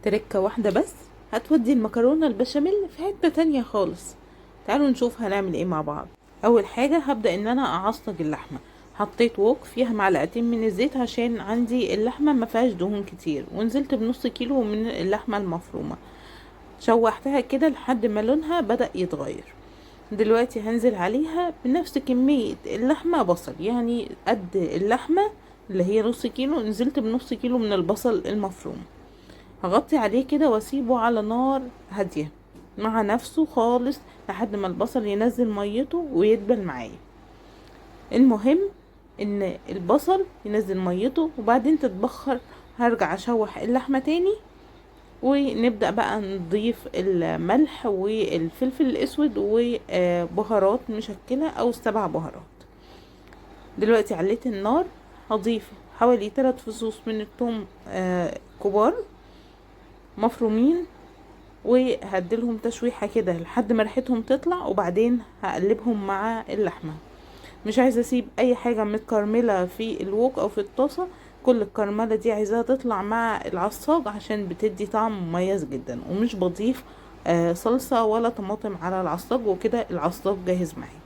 تركة واحدة بس هتودي المكرونة البشاميل في حتة تانية خالص. تعالوا نشوف هنعمل ايه مع بعض. اول حاجة هبدأ ان انا اعصج اللحمة. حطيت ووك فيها معلقتين من الزيت عشان عندي اللحمة ما فيهاش دهون كتير، ونزلت بنص كيلو من اللحمة المفرومة، شوحتها كده لحد ما لونها بدأ يتغير. دلوقتي هنزل عليها بنفس كمية اللحمة بصل، يعني قد اللحمة اللي هي نص كيلو نزلت بنص كيلو من البصل المفروم. هغطي عليه كده واسيبه على نار هادية مع نفسه خالص لحد ما البصل ينزل ميته ويدبل معايا. المهم ان البصل ينزل ميته وبعدين تتبخر. هرجع اشوح اللحمة تاني ونبدأ بقى نضيف الملح والفلفل الاسود وبهارات مشكلة او 7 بهارات. دلوقتي عليت النار، هضيف حوالي 3 فصوص من الثوم كبار مفرومين، وهديلهم تشويحة كده لحد ما ريحتهم تطلع، وبعدين هقلبهم مع اللحمة. مش عايزة اسيب اي حاجة متكرملة في الوك او في الطاسة، كل الكرملة دي عايزاها تطلع مع العصاج عشان بتدي طعم مميز جدا. ومش بضيف صلصة ولا طماطم على العصاج، وكده العصاج جاهز معايا.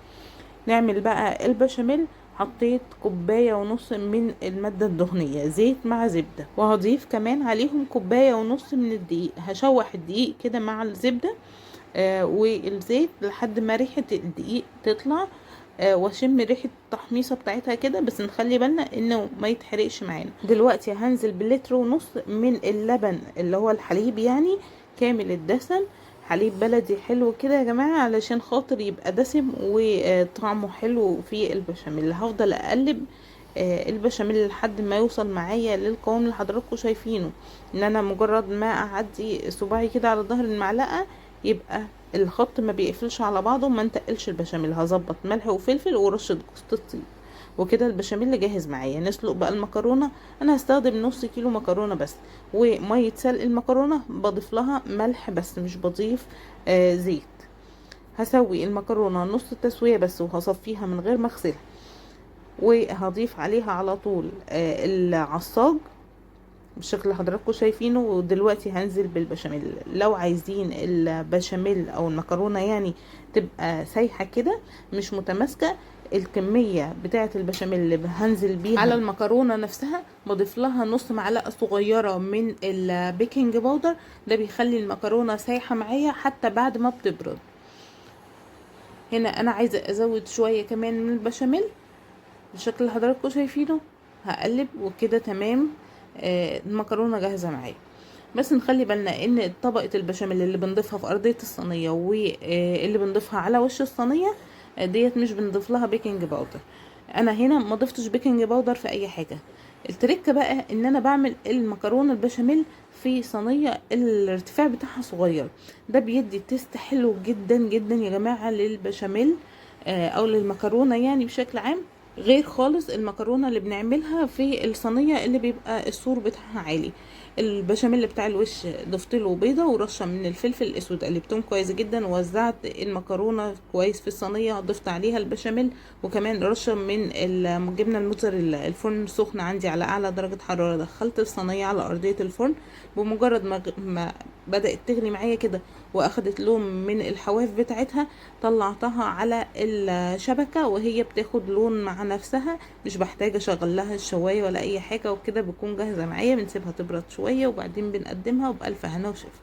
نعمل بقى البشاميل. حطيت كوباية ونص من المادة الدهنية زيت مع زبدة، وهضيف كمان عليهم كوباية ونص من الدقيق. هشوح الدقيق كده مع الزبدة والزيت لحد ما ريحة الدقيق تطلع، واشم ريحة التحميصة بتاعتها كده، بس نخلي بالنا انه ما يتحرقش معانا. دلوقتي هنزل بلتر ونص من اللبن اللي هو الحليب، يعني كامل الدسم، حليب بلدي حلو كده يا جماعة علشان خاطر يبقى دسم وطعمه حلو في البشاميل. هفضل اقلب البشاميل لحد ما يوصل معايا للقوام اللي حضراتكم شايفينه، ان انا مجرد ما اعدي صباعي كده على ظهر المعلقة يبقى الخط ما بيقفلش على بعضه، ما نتقلش البشاميل. هظبط ملح وفلفل ورشة جوز الطيب، وكده البشاميل جاهز معايا. نسلق بقى المكرونة. انا هستخدم نص كيلو مكرونة بس، ومية سلق المكرونة بضيف لها ملح بس مش بضيف زيت. هسوي المكرونة نص التسوية بس وهصفيها من غير ما اغسلها، وهضيف عليها على طول العصاج بالشكل اللي حضراتكم شايفينه. ودلوقتي هنزل بالبشاميل. لو عايزين البشاميل او المكرونة يعني تبقى سايحة كده مش متماسكة، الكمية بتاعة البشاميل اللي هنزل بيها على المكرونة نفسها بضيف لها نص معلقة صغيرة من البيكنج باودر، ده بيخلي المكرونة سايحة معايا حتى بعد ما بتبرد. هنا انا عايزة ازود شوية كمان من البشاميل بالشكل اللي حضراتكم شايفينه. هقلب وكده تمام. المكرونة جاهزة معايا. بس نخلي بالنا ان طبقة البشاميل اللي بنضيفها في ارضية الصينية واللي بنضيفها على وش الصينية، ديت مش بنضيف لها بيكنج باودر. انا هنا ما ضفتش بيكنج باودر في اي حاجة. التركة بقى ان انا بعمل المكرونة البشاميل في صينية الارتفاع بتاعها صغير، ده بيدي taste حلو جدا جدا يا جماعة للبشاميل، او للمكرونة يعني بشكل عام، غير خالص المكرونة اللي بنعملها في الصينية اللي بيبقى السور بتاعها عالي. البشاميل بتاع الوش ضفت له بيضة ورشة من الفلفل الاسود، قلبتهم كويس جدا، ووزعت المكرونة كويس في الصينية، ضفت عليها البشاميل وكمان رشة من الجبنة الموتزاريلا. الفرن سخن عندي على اعلى درجة حرارة، دخلت الصينية على ارضية الفرن. بمجرد ما بدأت تغلي معايا كده واخدت لون من الحواف بتاعتها، طلعتها على الشبكة وهي بتاخد لون مع نفسها، مش بحتاج اشغل لها الشواية ولا اي حاجة، وكده بتكون جاهزة معايا. بنسيبها تبرد شوية وبعدين بنقدمها، وبألف هنا وشفا.